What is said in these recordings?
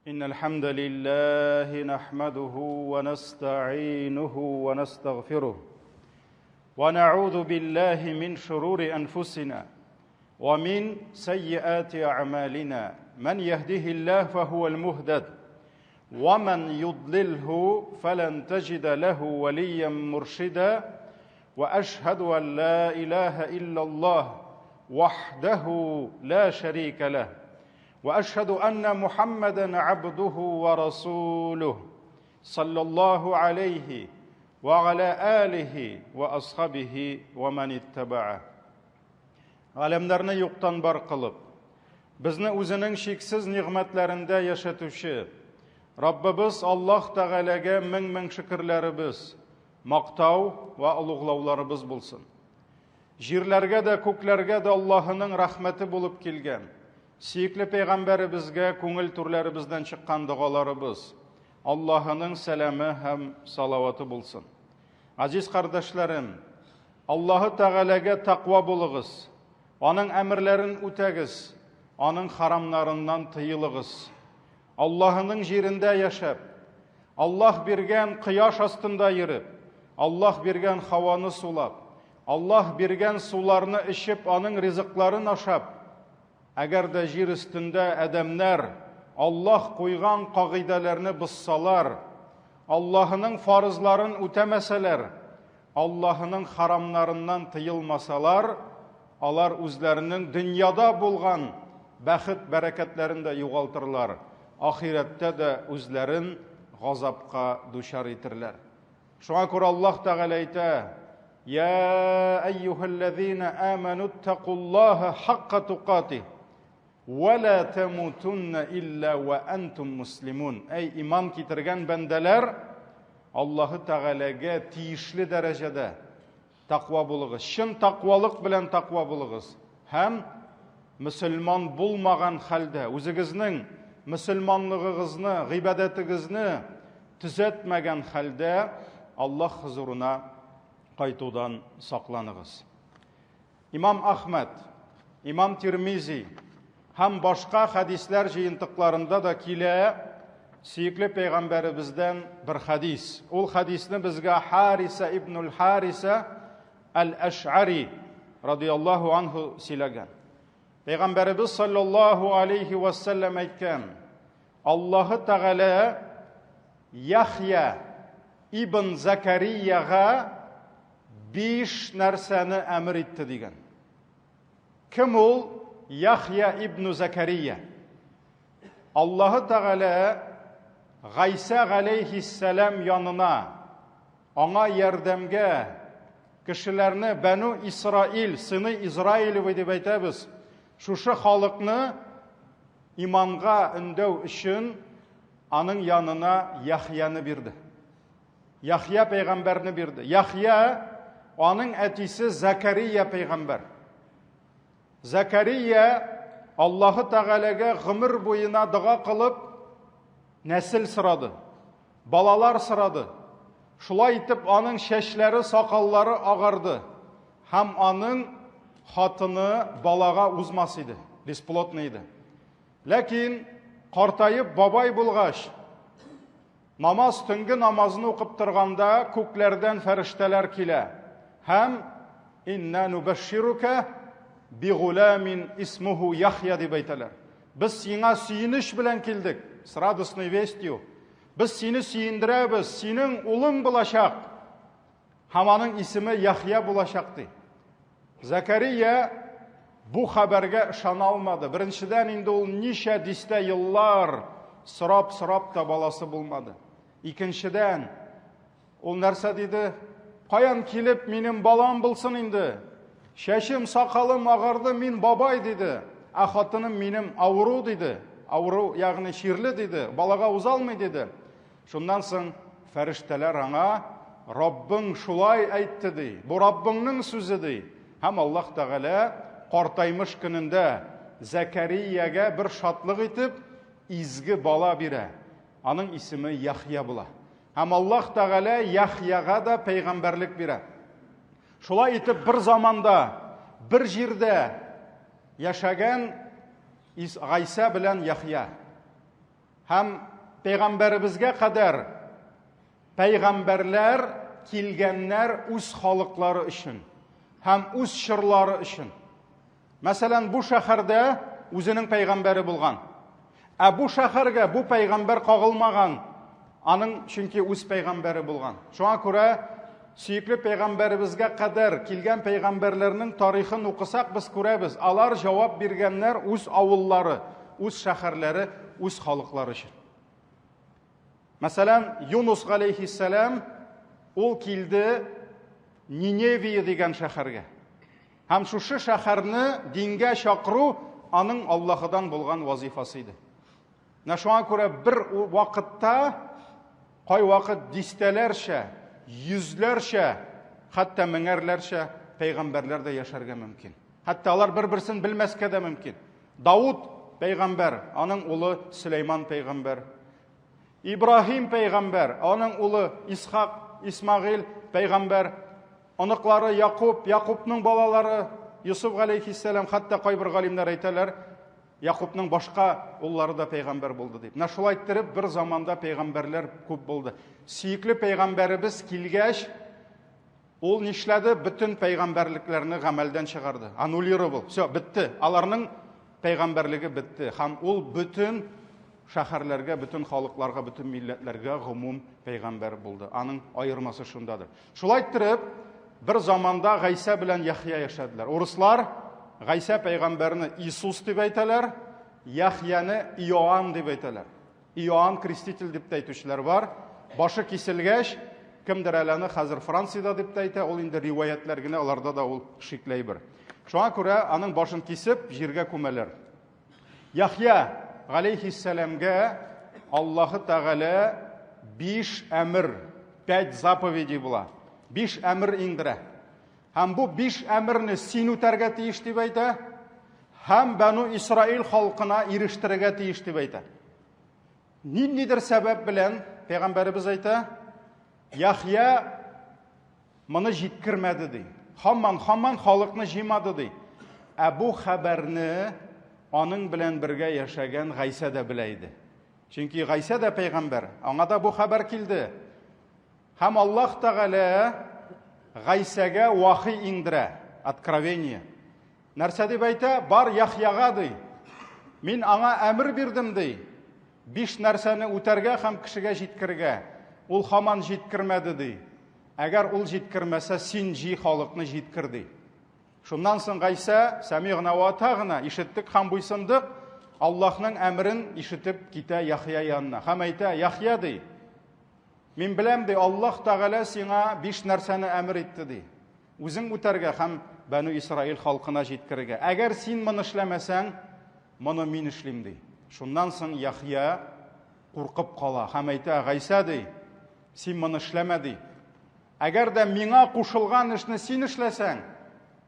إن الحمد لله نحمده ونستعينه ونستغفره ونعوذ بالله من شرور أنفسنا ومن سيئات أعمالنا من يهده الله فهو المهتد ومن يضلله فلن تجد له وليا مرشدا واشهد ان لا اله الا الله وحده لا شريك له واشهد ان محمدا عبده ورسوله صلى الله عليه وعلى اله واصحابه ومن اتبعه Галәмнәрне юктан бар кылып, безне үзенең чиксез нигъмәтләрендә яшәтүче Раббыбыз Аллаһ Тәгаләгә мең-мең шөкерләребез, мактау вә олуглауларыбыз булсын. Җирләргә дә, күкләргә дә Аллаһының рәхмәте булып килгән сөекле пәйгамбәребезгә күңел түрләребездән чыккан догаларыбыз, Аллаһының сәламе һәм салаваты булсын. Азиз кардәшләрем, Аллаһы Тәгаләгә тәкъва булыгыз, аның әмерләрен үтәгез, аның харамнарыннан тыелыгыз. Аллаһының җирендә яшәп, Аллаһ биргән кояш астында йөреп, Аллаһ биргән һаваны сулап, Аллаһ биргән суларны эчеп, аның ризыкларын ашап, әгәр дә җир өстендә адәмнәр Аллаһ куйган кагыйдәләрне бозсалар, Аллаһының фарызларын үтәмәсәләр, Аллаһының харамнарыннан тыелмасалар, алар үзләренең дөньяда булган бәхет бәрәкәтләрен дә югалтырлар, ахирәттә дә үзләрен газапка дучар итерләр. Шуңа күрә Аллаһ Тәгалә әйтә: "Я әйюһәлләзина аману тақуллаһа хакка тукатих ва ла тамутунна илля ва антум муслимун." Әй иман китергән бәндәләр, Аллаһы Тәгаләгә тиешле дәрәҗәдә Тәкъва булыгыз. Чын тәкъвалык белән тәкъва булыгыз. Һәм мөселман булмаган хәлдә үзегезнең мөселманлыгыгызны, гыйбадәтегезне төзәтмәгән хәлдә Аллаһ хозурына кайтудан сакланыгыз. Имам Ахмәд, Имам Тирмизи һәм башка хәдисләр җыентыкларында да килә сөекле пәйгамбәребездән бер хәдис. Ул хәдисне безгә Хариса ибнул Хариса әл-Әш'ари радияллаһу анху сөйләгән. Пәйгамбәребез саллаллаһу алейхи вәссәләм әйткән: Аллаһы Тәгалә Яхья ибн Закарияга биш нәрсәне әмер итте дигән. Кем ул Яхья ибн Закария? Аллаһы Тәгалә Гайсә галәйһиссәлам янына аңа ярдәмгә кешеләрне Бәну Исраил, сыны Израилевы дип әйтәбез, шушы халыкны иманга өндәү өчен аның янына Яхьяны бирде. Яхья пәйгамбәрне бирде. Яхья аның әтисе Закария пәйгамбәр. Закария Аллаһы Тәгаләгә гомер буена дога кылып нәсел сорады. Балалар сорады. Шулай итеп аның чәчләре, сакаллары агарды һәм аның хатыны балага узмас иде, бесплотный иде. Ләкин картаеп бабай булгач, Намаз, төнге намазны укып торганда күкләрдән фәрештәләр килә һәм инна нубашширука бигуламин исмуху Яхья дип әйтәләр. Без сиңа сөенеч белән килдек, с радостной вестью. Без сине сөендерәбез, синең улың булачак. Һәм аның исеме Яхья булачак ди. Закария бу хәбәргә ышана алмады. Беренчедән инде ул ничә дистә еллар сорап-сорап та баласы булмады. Икенчедән, ул нәрсә диде? Каян килеп минем балам булсын инде? Чәчем, сакалым агарды, мин бабай диде. Ә хатыным минем авыру диде. Авыру, ягъни чирле диде. Балага уза алмый диде. Шуннан соң фәрештәләр аңа, Раббың шулай әйтте, ди. Бу Раббыңның сүзе, ди. Һәм Аллаһ Тәгалә картаймыш көнендә Зәкәриягә бер шатлык итеп, изге бала бирә. Аның исеме Яхья була. Һәм Аллаһ Тәгалә Яхьяга да пәйгамбәрлек бирә. Шулай итеп, бер заманда, бер җирдә яшәгән Гайсә белән Яхья. Һәм пәйгамбәребезгә кадәр пәйгамбәрләр килгәннәр үз халыклары өчен һәм үз чорлары өчен. Мәсәлән, бу шәһәрдә үзенең пәйгамбәре булган. Ә бу шәһәргә бу пәйгамбәр кагылмаган. Аның чөнки үз пәйгамбәре булган. Шуңа күрә сөекле пәйгамбәребезгә кадәр килгән пәйгамбәрләрнең тарихын укысак, без күрәбез, алар җавап биргәннәр үз авыллары, үз шәһәрләре, үз халыклары өчен. Мәсәлән, Юнус галәйһиссәлам ул килде Ниневия дигән шәһәргә. Һәм шушы шәһәрне дингә чакыру аның Аллаһыдан булган вазифасы иде. Менә шуңа күрә бер вакытта кайвакыт дистәләрчә, йөзләрчә, хәтта меңәрләрчә пәйгамбәрләр дә яшәргә мөмкин. Хәтта алар бер-берсен белмәскә дә мөмкин. Давуд пәйгамбәр, аның улы Сөләйман пәйгамбәр. Ибраһим пәйгамбәр, аның улы Исхак, Исмагыйль пәйгамбәр, оныклары Якуб, Якубның балалары Йосыф галәйһиссәлам, хәтта кайбер галимнәр әйтәләр, Якубның башка уллары да пәйгамбәр булды дип. Менә шулай иттереп бер заманда пәйгамбәрләр күп булды. Сөекле пәйгамбәребез килгәч, ул нишләде? Бөтен пәйгамбәрлекләрне гамәлдән чыгарды. Аннулировал. Все, бетте. Аларның пәйгамбәрлеге бетте. Һәм ул бөтен шәһәрләргә, бөтен халыкларга, бөтен милләтләргә гомум пәйгамбәр булды. Аның аермасы шундадыр. Шулай иттереп, бер заманда Гайсә белән Яхья яшәделәр. Урыслар Гайсә пәйгамбәрне Иисус дип әйтәләр, Яхьяны Иоанн дип әйтәләр. Иоанн Креститель дип тә әйтүчеләр бар. Башы киселгәч, кемдер әле аны хәзер Франциядә дип тә әйтә, ул инде риваятләр генә, аларда да ул шикле әйбер. Шуңа күрә аның башын кисеп, җиргә күмәләр. Яхья галәйһиссәламгә Аллаһы Тәгалә биш әмер, пять заповедей була. Биш әмер иңдерә. Һәм бу биш әмерне син үтәргә тиеш дип әйтә, һәм Бәну Исраил халкына ирештерергә тиеш дип әйтә. Ниндидер сәбәп белән пәйгамбәребез әйтә, Яхья Моны җиткермәде, ди. Һаман-һаман халыкны җыймады, ди. Ә бу хәбәрне аның белән бергә яшәгән Гайсә дә белә иде. Чөнки Гайсә дә пәйгамбәр, аңа да бу хәбәр килде. Һәм Аллаһ Тәгалә Гайсәгә вахи иңдерә, откровение. Нәрсә дип әйтә? Бар Яхьяга ди. Мин аңа әмер бирдем ди. Биш нәрсәне үтәргә һәм кешегә җиткерергә. Ул һаман җиткермәде ди. Әгәр ул җиткермәсә, син җи халыкны җиткер ди. Шуннан соң Гайсә, сәмигъна ва атагъна, ишеттек һәм буйсындык, Аллаһның әмерен ишетеп китә Яхья янына. Һәм әйтә, Яхья ди, мин беләм ди, Аллаһ Тәгалә сиңа биш нәрсәне әмер итте ди. Үзең үтәргә һәм Бәну Исраил халкына җиткерергә. Әгәр син моны эшләмәсәң, моны мин эшлим ди. Шуннан соң Яхья куркып кала һәм әйтә, Гайсә ди, Син моны эшләмә, ди. Әгәр дә миңа кушылган эшне син эшләсәң,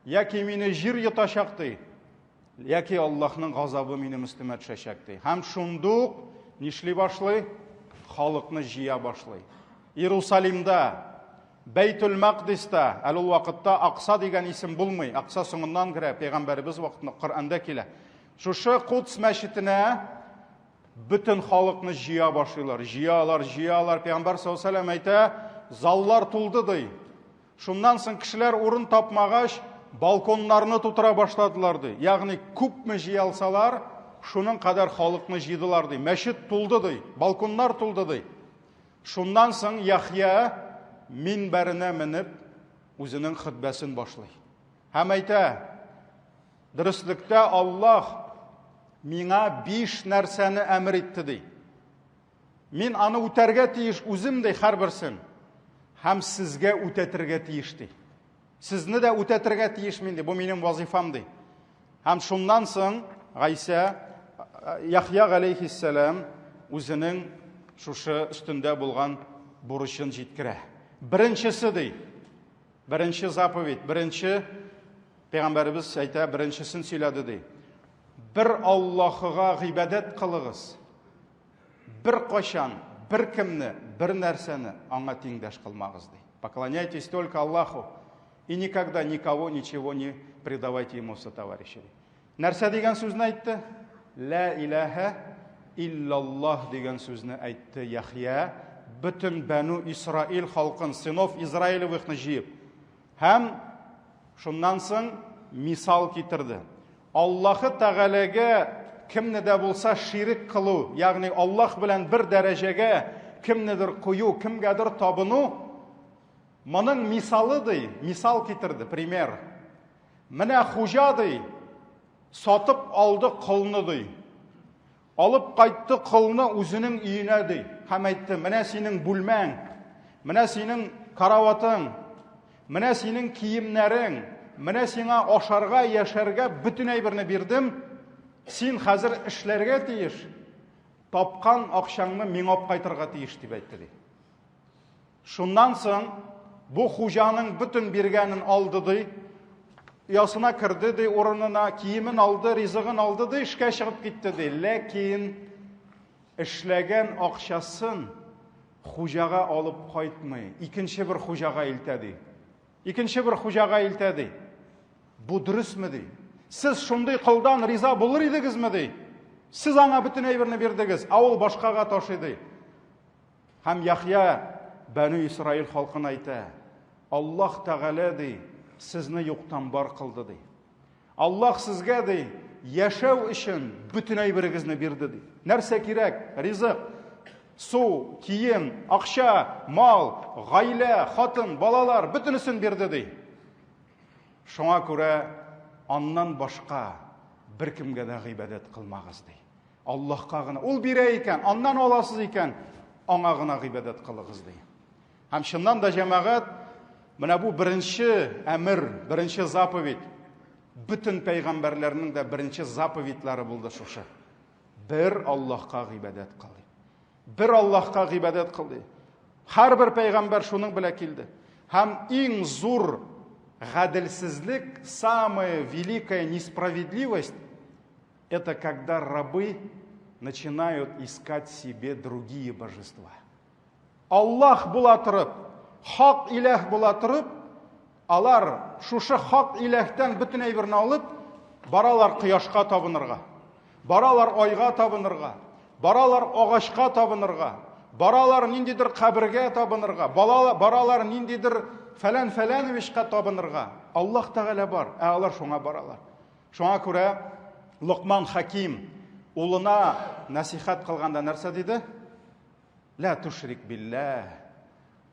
яки мине җир йотачак, ди, яки Аллаһның газабы минем өстемә төшәчәк, ди. Һәм шундук нишли башлый? Халыкны җыя башлый. Иерусалимда, Бәйтүл Мәкъдиста, әле ул вакытта Акса дигән исем булмый, Акса соңыннан керә, пәйгамбәребез вакытында Коръәндә килә. Шушы Кудс мәчетенә Бөтен халыкны җыя башлыйлар. Җыялар, җыялар. Пәйгамбәр саллаллаһу алейһи әйтә, заллар тулды ди. Шуннан соң кешеләр урын тапмагач, балконнарны тутыра башладылар ди. Ягъни күпме җыялсалар, шуның кадәр халыкны җыйдылар ди. Мәчет тулды ди, балконнар тулды ди. Шуннан соң Яхья минбәренә менеп үзенең хөтбәсен башлый. Һәм әйтә, Дөреслектә Аллаһ миңа биш нәрсәне әмер итте ди. Мин аны үтәргә тиеш үзем ди һәрберсен. Һәм сезгә үтәтергә тиеш ди. Сезне дә үтәтергә тиеш мин ди. Бу минем вазифам ди. Һәм шуннан соң Гайсә Яхья галәйһиссәлам үзенең шушы өстендә булган бурычын җиткерә. Беренчесе ди. Беренче заповедь, беренче пәйгамбәребез әйтә, беренчесен сөйләде ди. Бер Аллаһыга гыйбадәт кылыгыз. Бер кайчан, бер кемне, бер нәрсәне аңа тиңдәш кылмагыз ди. Поклоняйтесь только Аллаху и никогда никого ничего не предавайте ему сотоварищи. Нәрсә дигән сүзне әйтте? Ла илаһа Иллаллаһ дигән сүзне әйтте Яхья, бөтен Бәнү Исраил халкын, сынов Израилевыхны җыеп. Һәм шуннан соң мисал китерде. Аллаһы Тәгаләгә кемне дә булса ширек кылу, ягъни Аллаһ белән бер дәрәҗәгә кемнедер кую, кемгәдер табыну, моның мисалы ди, мисал китерде, пример. Менә хуҗа ди, сатып алды колны ди. Алып кайтты колны үзенең өенә ди. Һәм әйтте, менә синең бүлмәң, менә синең караватың, менә синең киемнәрең, менә сиңа ашарга, яшәргә бөтен әйберне бирдем. Син хәзер эшләргә тиеш. Тапкан акчаңны миңа алып кайтырга тиеш дип әйтте ди. Шуннан соң бу хуҗаның бөтен биргәнен алды ди. Оясына керде ди, урынына киемен алды, ризыгын алды ди, эшкә чыгып китте ди. Ләкин эшләгән акчасын хуҗага алып кайтмый, икенче бер хуҗага илтә ди. Икенче бер хуҗага илтә ди. Бу дөресме ди? Сез шундый колдан риза булыр идегезме ди? Сез аңа бөтен әйберне бирдегез, ә ул башкага ташый ди. Һәм Яхья Бәнү Исраил халкына әйтә, Аллаһ Тәгалә ди, сезне юктан бар кылды ди. Аллаһ сезгә ди, яшәү өчен бөтен әйберегезне бирде ди. Нәрсә кирәк? Ризык, су, кием, акча, мал, гаилә, хатын, балалар, бөтенесен бирде ди. Шуңа күрә аннан башка беркемгә дә гыйбадәт кылмагыз ди. Аллаһка гына. Ул бирә икән, аннан аласыз икән, аңа гына гыйбадәт кылыгыз ди. Һәм чыннан да җәмәгать, менә бу беренче әмер, беренче заповедь. Бөтен пәйгамбәрләрнең дә беренче заповедьләре булды шушы. Бер Аллаһка гыйбадәт кыл. Бер Аллаһка гыйбадәт кыл ди. Һәрбер пәйгамбәр шуның белән килде. Һәм иң зур гаделсезлек, самая великая несправедливость Это когда рабы начинают искать себе другие божества. Аллаһ була торып, хак иләһ була торып, алар шушы хак иләһтән бөтен әйберне алып, баралар кояшка табынырга, баралар айга табынырга, баралар агачка табынырга, баралар ниндидер кабергә табынырга, баралар ниндидер фәлән фәләновичка табынырга. Аллаһ Тәгалә бар, ә алар шуңа баралар. Шуңа күрә Локман Хаким улына нәсихәт кылганда нәрсә диде? Ла тушрик билләһ.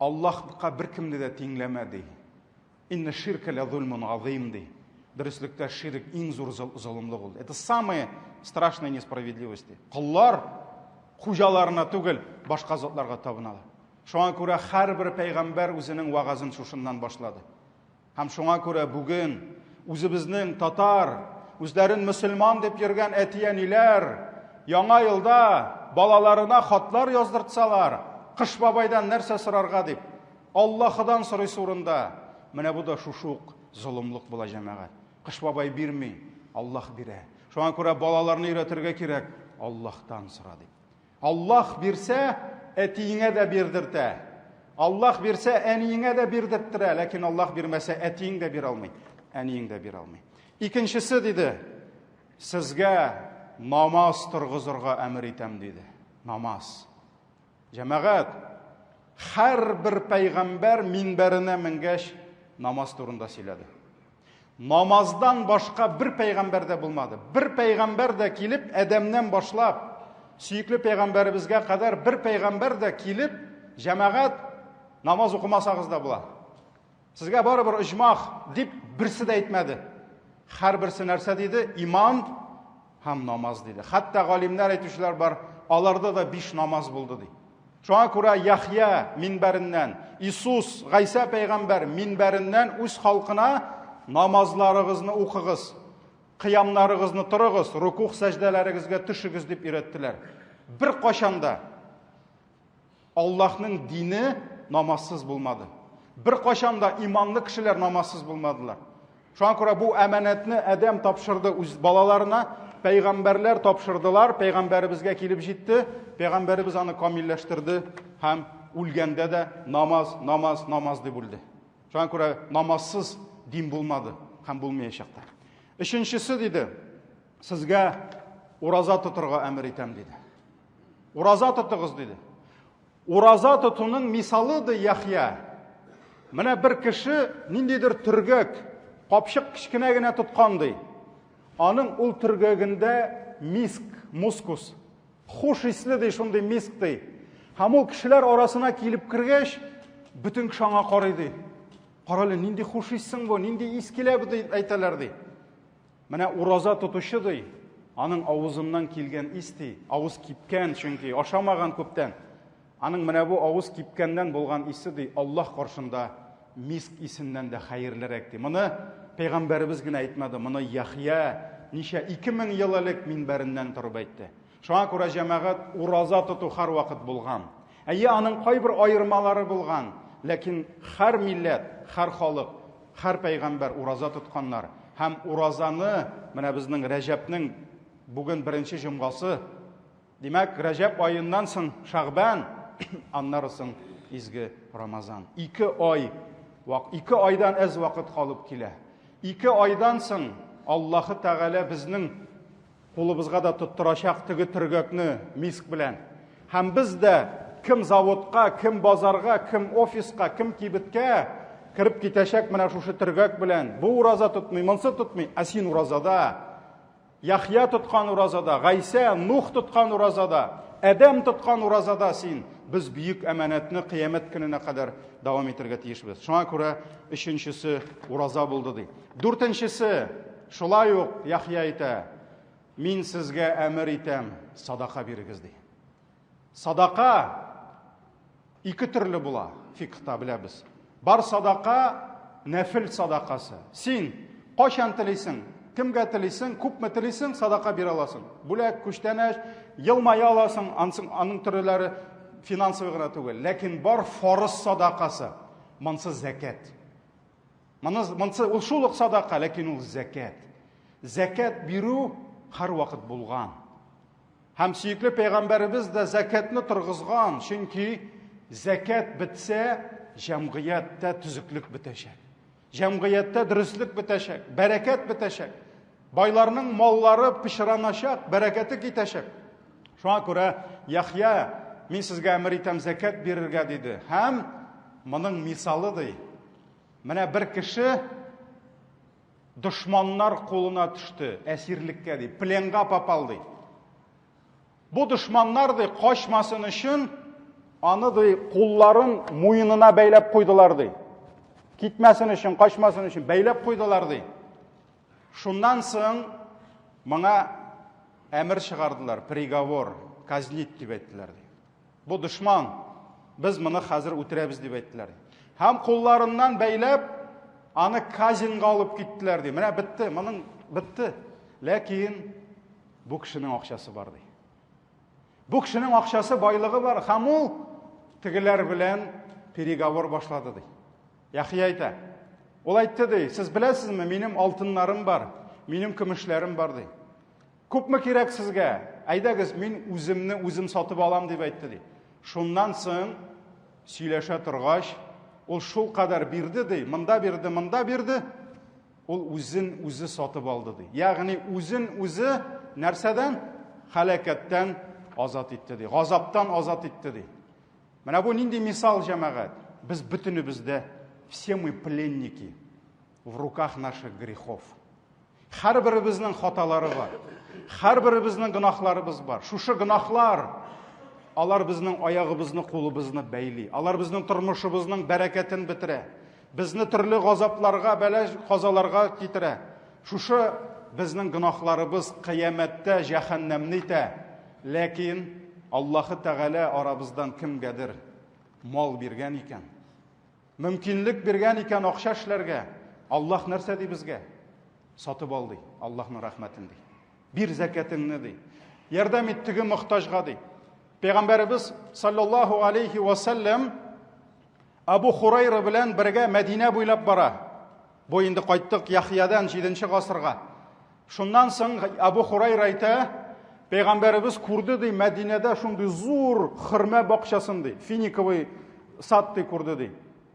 Аллаһка беркемне дә тиңләмә ди. Инна ширка ла зульмун азим ди. Дөреслектә ширк иң зур золымлык ул. Это самая страшная несправедливость. Коллар хуҗаларына түгел, башка затларга табыналар. Шуңа күрә һәрбер пәйгамбәр үзенең вагазын шушыннан башлады. Һәм шуңа күрә бүген үзебезнең татар, үзләрен мөселман дип йөргән әти-әниләр яңа елда балаларына хатлар яздыртсалар, Кыш бабайдан нәрсә сорарга дип, Аллаһыдан сорыйсы урында, менә бу да шушы ук золымлык була, җәмәгать. Кыш бабай бирми, Аллаһ бирә. Шуңа күрә балаларны өйрәтергә кирәк, Аллаһтан сора дип. Аллаһ бирсә, әтиеңә дә бирдертә. Аллаһ бирсә, әниеңә дә бирдерттерә, ләкин Аллаһ бирмәсә, әтиең дә бирә алмый, әниең дә бирә алмый. Икенчесе диде, сезгә намаз торгызырга әмер итәм диде. Намаз. Җәмәгать, һәрбер пәйгамбәр минбәренә менгәч намаз турында сөйләде. Намаздан башка бер пәйгамбәр дә булмады. Бер пәйгамбәр дә килеп, Адәмнән башлап, сөекле пәйгамбәребезгә кадәр бер пәйгамбәр дә килеп, җәмәгать, намаз укымасагыз да була. Сезгә барыбер оҗмах дип берсе дә әйтмәде. Һәрберсе нәрсә диде? Иман һәм намаз диде. Хәтта галимнәр әйтүчеләр бар, аларда да биш намаз булды ди. Шуңа күрә Яхья минбәреннән, Иисус, Гайсә пәйгамбәр минбәреннән үз халкына намазларыгызны укыгыз, кыямнарыгызны торыгыз, рукух сәҗдәләрегезгә төшегез дип өйрәттеләр. Бер кашан да Аллаһның дине намазсыз булмады. Бер кашан да иманлы кешеләр намазсыз булмадылар. Шуңа күрә бу әманәтне Адәм тапшырды үз балаларына, пәйгамбәрләр тапшырдылар, пәйгамбәребезгә килеп җитте, пәйгамбәребез аны камилләштерде һәм үлгәндә дә намаз, намаз, намаз дип үлде. Шуңа күрә намазсыз дин булмады һәм булмаячак та. Өченчесе диде, сезгә ураза тотырга әмер итәм диде. Ураза тотыгыз, диде. Ураза тотуның мисалы ди Яхья. Менә бер кеше ниндидер төргәк, капчык кечкенә генә тоткан ди. Аның ул төргәгендә миск, мускус. Хуш исле ди, шундый миск ди. Һәм ул кешеләр арасына килеп кергәч, бөтен кеше аңа карый ди. Карале, нинди хуш иссең бу, нинди ис килә бу дип әйтәләр ди. Менә ураза тотучы ди, аның авызыннан килгән ис ди, авыз кипкән, чөнки ашамаган күптән. Аның менә бу авыз кипкәннән булган исе ди, Аллаһ каршында миск исеннән дә хәерлерәк ди. Моны пәйгамбәребез генә әйтмәде, моны Яхья ничә 2000 ел элек минбәреннән торып әйтте. Шуңа күрә җәмәгать ураза тоту һәрвакыт булган. Әйе, аның кайбер аермалары булган, ләкин һәр милләт, һәр халык, һәр пәйгамбәр ураза тотканнар. Һәм уразаны менә безнең Рәҗәпнең бүген беренче җомгасы, димәк, Рәҗәп аеннан соң Шәгъбән, аннары соң изге Рамазан. Ике ай, ике айдан әз вакыт калып килә. Ике айдан соң Аллаһы Тәгалә безнең Кулыбызга да тоттырачак теге төргәкне миск белән. Һәм без дә кем заводка, кем базарга, кем офиска, кем кибеткә кереп китәчәк менә шушы төргәк белән. Бу ураза тотмый, монсы тотмый, ә син уразада. Яхья тоткан уразада, Гайсә, Нух тоткан уразада, Адәм тоткан уразада син. Без бөек әманәтне кыямәт көненә кадәр дәвам итәргә тиешбез. Шуңа күрә өченчесе ураза булды ди. Дүртенчесе, шулай ук Яхья әйтә, мин сезгә әмер итәм, садака бирегез ди. Садака ике төрле була, фикхта беләбез. Бар садака нәфил садакасы. Син кайчан телисең, кемгә телисең, күпме телисең, садака бирә аласың. Бүләк, күчтәнәч, елмая аласың, ансын, аның төрләре финансовый гына түгел. Ләкин бар фарыз садакасы, монсы зәкәт. Моны, монсы ул шул ук садака, ләкин ул зәкәт. Зәкәт бирү һәрвакыт булган. Һәм сөекле пәйгамбәребез дә зәкәтне торгызган, чөнки зәкәт бетсә, җәмгыятьтә төзеклек бетәчәк. Җәмгыятьтә дөреслек бетәчәк, бәрәкәт бетәчәк. Байларның маллары пычраначак, бәрәкәте китәчәк. Шуңа күрә Яхья, мин сезгә әмер итәм зәкәт бирергә диде. Һәм моның мисалы ди. Менә бер кеше дошманнар кулына төште, әсирлеккә ди, пленга попал ди. Бу дошманнар ди, качмасын өчен аны ди кулларын муенына бәйләп куйдылар ди. Китмәсен өчен, качмасын өчен бәйләп куйдылар ди. Шуннан соң моңа әмер чыгардылар, приговор, казнить дип әйттеләр ди. Бу дошман, без моны хәзер үтерәбез дип әйттеләр. Һәм кулларыннан бәйләп, аны казинга алып киттеләр ди. Менә бетте, моның бетте. Ләкин бу кешенең акчасы бар ди. Бу кешенең акчасы, байлыгы бар һәм ул тегеләр белән переговор башлады ди. Яхья әйтә. Ул әйтте ди, сез беләсезме, минем алтыннарым бар, минем көмешләрем бар ди. Күпме кирәк сезгә? Әйдәгез, мин үземне үзем сатып алам дип әйтте ди. Шуннан соң сөйләшә торгач, ул шул кадәр бирде ди, монда бирде, монда бирде, ул үзен үзе сатып алды ди. Ягъни үзен үзе нәрсәдән? Халәкәттән азат итте ди. Газаптан азат итте ди. Менә бу нинди мисал, җәмәгать? Без бөтенебез дә все мы пленники в руках наших грехов. Һәрберебезнең хаталары бар. Һәрберебезнең гөнаһларыбыз бар. Шушы гөнаһлар алар безнең аягыбызны, кулыбызны бәйли. Алар безнең тормышыбызның бәрәкәтен бетерә. Безне төрле газапларга, бәла казаларга китерә. Шушы безнең гөнаһларыбыз кыямәттә җәһәннәмне итә. Ләкин Аллаһы Тәгалә арабыздан кемгәдер мал биргән икән, мөмкинлек биргән икән акча эшләргә, Аллаһ нәрсә ди безгә? Сатып ал ди, Аллаһның рәхмәтен ди. Бир зәкәтеңне ди. Ярдәм ит теге мохтаҗга ди. Пәйгамбәребез саллаллаһу алейхи ва саллям Абу Хурайра белән бергә Мәдинә буйлап бара. Бу инде кайттык Яхьядан 7 гасырга. Шуннан соң Абу Хурайра әйтә, пәйгамбәребез күрде ди, Мәдинәдә шундый зур хөрмә бакчасын ди, финиковый сад ди күрде ди.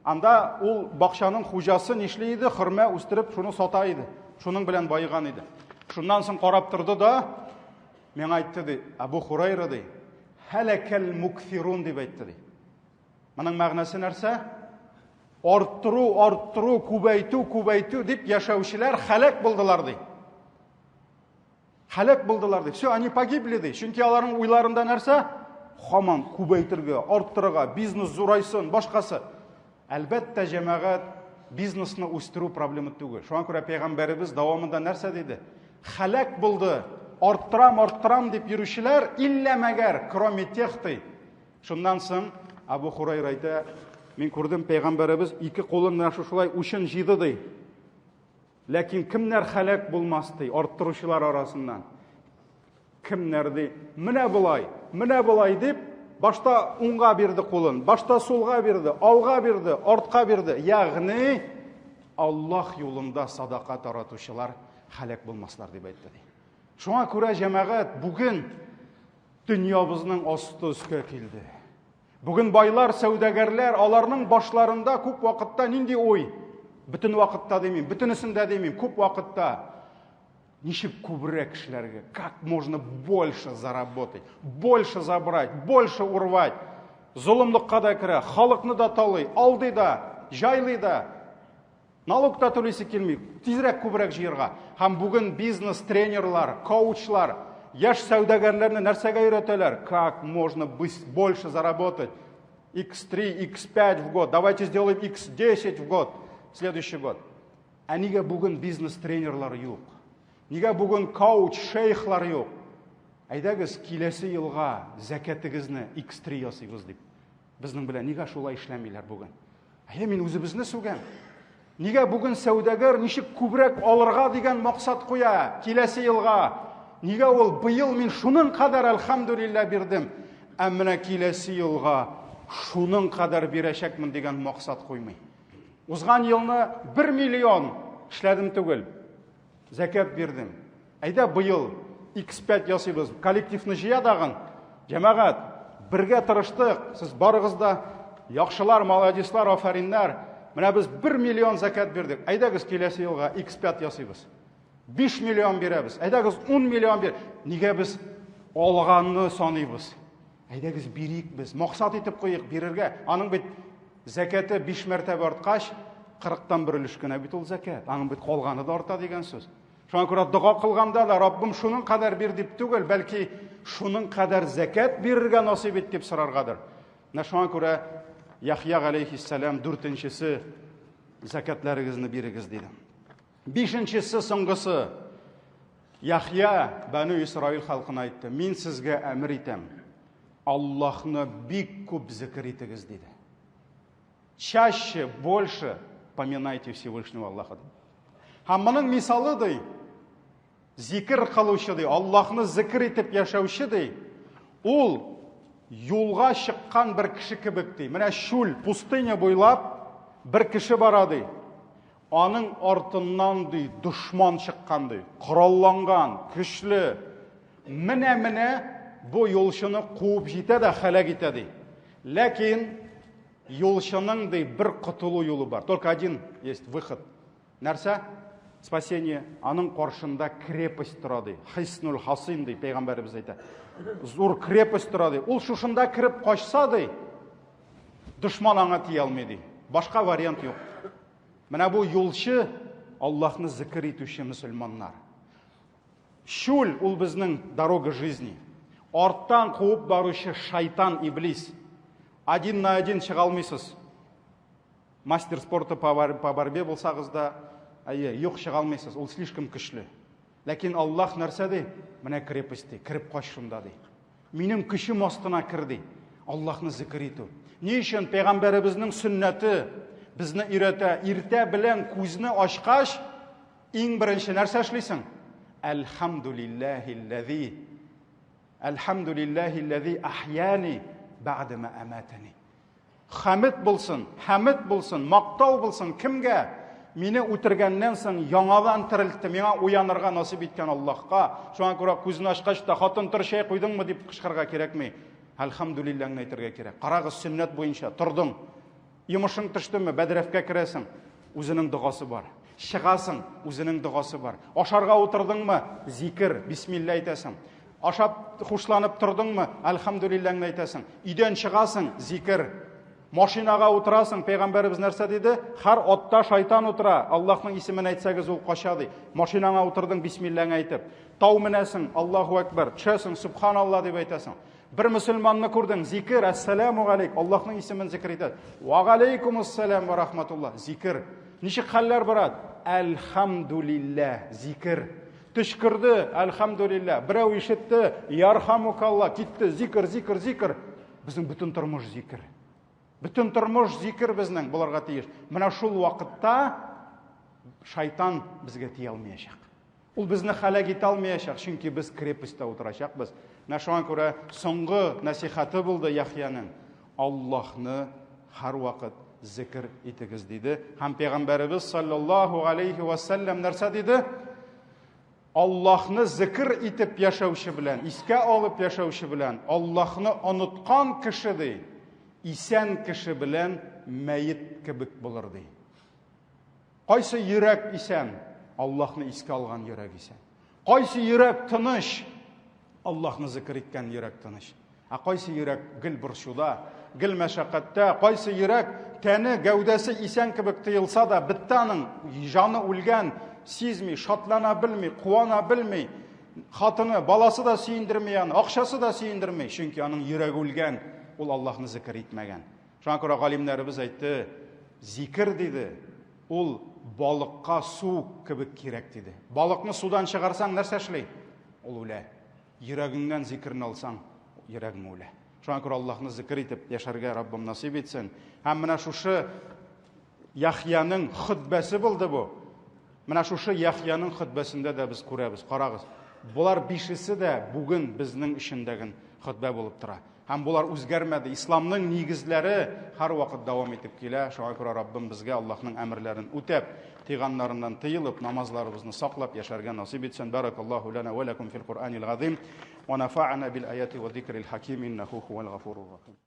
Анда ул бакчаның хуҗасы нишли иде? Хөрмә үстереп, шуны сата иде. Шуның белән баеган иде. Шуннан соң карап торды да, миңа әйтте ди, Абу Хурайра ди, Һәләкәл мукфирун дип әйтте ди. Моның мәгънәсе нәрсә? Арттыру, арттыру, күбәйтү, күбәйтү дип яшәүчеләр хәләк булдылар ди. Хәләк булдылар ди. Все, они погибли ди. Чөнки аларның уйларында нәрсә? Хаман күбәйтергә, арттырырга, бизнес зурайсын, башкасы. Әлбәттә, җәмәгать бизнесны үстерү проблема түгел. Шуңа күрә пәйгамбәребез дәвамында нәрсә диде? Хәләк булды, арттырам, арттырам дип йөрүчеләр, иллә мәгәр, кроме тех ди. Шуннан соң Абу Хурайра әйтә, мин күрдем пәйгамбәребез ике кулын менә шушылай учын җыйды ди. Ләкин кемнәр хәләк булмас ди, арттыручылар арасыннан. Кемнәр ди, менә болай, менә болай дип, башта уңга бирде кулын, башта сулга бирде, алга бирде, артка бирде. Ягъни Аллаһ юлында садака таратучылар хәләк булмаслар дип әйтте ди. Шуңа күрә җәмәгать бүген дөньябызның асты өскә килде. Бүген байлар, сәүдәгәрләр, аларның башларында күп вакытта нинди уй? Бөтен вакытта димим, бөтенесендә димим, күп вакытта. Ничек күбрәк эшләргә? Как можно больше заработать, больше забрать, больше урвать? Золымлыкка да керә, халыкны да талый, алдый да, җайлый да. Налог та түлисе килми, тизрәк күбрәк җыярга. Һәм бүген бизнес тренерлар, коучлар, яшь сәүдәгәрләрне нәрсәгә өйрәтәләр? Как можно больше заработать? X3, X5 в год. Давайте сделаем X10 в год. Следующий год. Ә нигә бүген бизнес тренерлар юк? Нигә бүген коуч, шейхлар юк? Әйдәгез, киләсе елга зәкәтегезне X3 ясыйбыз дип. Безнең белән нигә шулай эшләмиләр бүген? Әйе, мин үзебезне сүгәм. Нигә бүген сәүдәгәр ничек күбрәк алырга дигән максат куя киләсе елга? Нигә ул быел мин шуның кадәр әлхәмдүлилләһ бирдем, ә менә киләсе елга шуның кадәр бирәчәкмен дигән максат куймый? Узган елны 1 миллион эшләдем түгел. Зәкят бирдем. Әйдә быел X5 ясыйбыз. Коллективны җыя дагын. Җәмәгать, бергә тырыштык. Сез барыгыз да яхшылар, молодецлар, афәриннәр. Менә без 1 миллион зәкят бирдек. Әйдәгез киләсе елга X5 ясыйбыз. 5 миллион бирәбез. Әйдәгез 10 миллион бир. Нигә без алганны саныйбыз? Әйдәгез бирик без. Максат итеп куйык бирергә. Аның бит зәкяте 5 мәртәбә арткач, 40-тан бер өлеш кенә бит ул зәкят. Аның бит калганы да арта дигән сүз. Шуңа күрә дога кылганда да Раббым шуның кадәр бир дип түгел, бәлки шуның кадәр зәкят бирергә насыйп ит дип сораргадыр. Менә шуңа күрә Яхья галәйһиссәлам дүртенчесе зәкятләрегезне бирегез диде. Бишенчесе соңгысы Яхья Бәну Исраил халкына әйтте: "Мин сезгә әмер итәм. Аллаһны бик күп зикер итегез" диде. Чаще, больше поминайте Всевышнего Аллаха. Һәм моның мисалы ди, зикер кылучы ди, Аллаһны зикер итеп яшәүче ди, ул юлга чыккан бер кеше кебек ди. Менә чүл, пустыня буйлап бер кеше бара ди. Аның артыннан ди дошман чыккан ди, коралланган, көчле. Менә-менә бу юлчыны куып җитә дә хәләк итә ди. Ләкин юлчының ди бер котылу юлы бар. Только один есть выход. Нәрсә? Спасение. Аның каршында крепость тора ди. Хиснуль хасин ди, пәйгамбәребез әйтә. Зур крепость тора ди. Ул шушында кереп качса ди, дошман аңа тия алмый ди. Башка вариант юк. Менә бу юлчы Аллаһны зикер итүче мөселманнар. Чүл ул безнең дорога жизни. Арттан куып баручы шайтан иблис. Один на один чыга алмыйсыз. Мастер спорта по борьбе булсагыз да, әйе, юк чыга алмыйсыз, ул слишком көчле. Ләкин Аллаһ нәрсә ди? Менә крепость ди, кереп кач шунда ди. Минем көчем астына кер ди. Аллаһны зикер итү. Ни өчен пәйгамбәребезнең сөннәте безне өйрәтә? Иртә белән күзне ачкач, иң беренче нәрсә эшлисең? Әлхәмдулиллаһилләзи Әлхәмдулиллаһилләзи ахьяни бәгъдә ма аматани. Хәмед булсын, хәмед булсын, мактау булсын кемгә? Мине үтергәннән соң яңадан терелтте, миңа уянырга насыйп иткән Аллаһка. Шуңа күрә күзне ачкач та хатын тор чәй куйдыңмы дип кычкырырга кирәкми. Әлхәмдулилләһне әйтергә кирәк. Карагыз, сөннәт буенча тордың. Йомышың төштеме, бәдрәфкә керәсең, үзенең догасы бар. Чыгасың, үзенең догасы бар. Ашарга утырдыңмы, зикер, бисмилла әйтәсең. Ашап хушланып тордыңмы, әлхәмдүлилләңне әйтәсең. Өйдән чыгасың, зикер. Машинага утырасың, пәйгамбәребез нәрсә диде? Һәр атта шайтан утыра, Аллаһның исемен әйтсәгез, ул кача ди. Машинаңа утырдың, бисмилләңне әйтеп. Тау менәсең, Аллаһу әкбәр. Төшәсең, субханалла дип әйтәсең. Бер мөселманны күрдең, зикер, әссәламу галейк, Аллаһның исемен зикер итә. Ва галейкумуссалам ва рахматуллах. Зикер. Ничек хәлләр, брат? Әлхәмдүлилләһ, зикер. Төчкерде, әлхәмдүлилләһ. Берәү ишетте, ярхамукалла, китте, зикер, зикер, зикер. Безнең бөтен тормыш зикер. Бөтен тормыш зикер безнең булырга тиеш. Менә шул вакытта шайтан безгә тия алмаячак. Ул безне халәк итә алмаячак, чөнки без крепостьта утырачакбыз. Менә шуңа күрә соңгы нәсихаты булды Яхьяның. Аллаһны һәрвакыт зикер итегез диде. Һәм пәйгамбәребез саллаллаһу алейхи ва саллям нәрсә диде? Аллаһны зикер итеп яшәүче белән, искә алып яшәүче белән, Аллаһны оныткан кеше ди, исән кеше белән мәет кебек булыр ди. Кайсы йөрәк исән? Аллаһны искә алган йөрәк исән. Кайсы йөрәк тыныч? Аллаһны зикер иткән йөрәк тыныч. Ә кайсы йөрәк гел борчуда, гел мәшәкатьтә, кайсы йөрәк тәне, гәүдәсе исән кебек тоелса да, бетте аның, җаны үлгән, сизми, шатлана белми, куана белми. Хатыны, баласы да сөендерми аны, акчасы да сөендерми, чөнки аның йөрәге үлгән, ул Аллаһны зикер итмәгән. Шуңа күрә галимнәребез әйтте, зикер диде, ул балыкка су кебек кирәк диде. Балыкны судан чыгарсаң, нәрсә эшли? Ул үлә. Йөрәгеңнән зикерне алсаң, йөрәгең үлә. Шуңа күрә Аллаһны зикер итеп яшәргә Раббым насыйп итсен. Һәм менә шушы Яхьяның хөтбәсе булды бу. Менә шушы Яхьяның хөтбәсендә дә без күрәбез. Карагыз. Болар бишесе дә бүген безнең өчен дәген хөтбә булып тора. Һәм болар үзгәрмәде. Исламның нигезләре һәрвакыт дәвам итеп килә. Шуңа күрә Раббым безгә Аллаһның әмерләрен үтәп, тыйганнарыннан тыелып, намазларыбызны саклап яшәргә насыйп итсен. Баракаллаһу лана ва лакум фил Куръанил газим ва нафа'ана бил аяти ва зикрил хаким иннаху хуал гафурур рахим.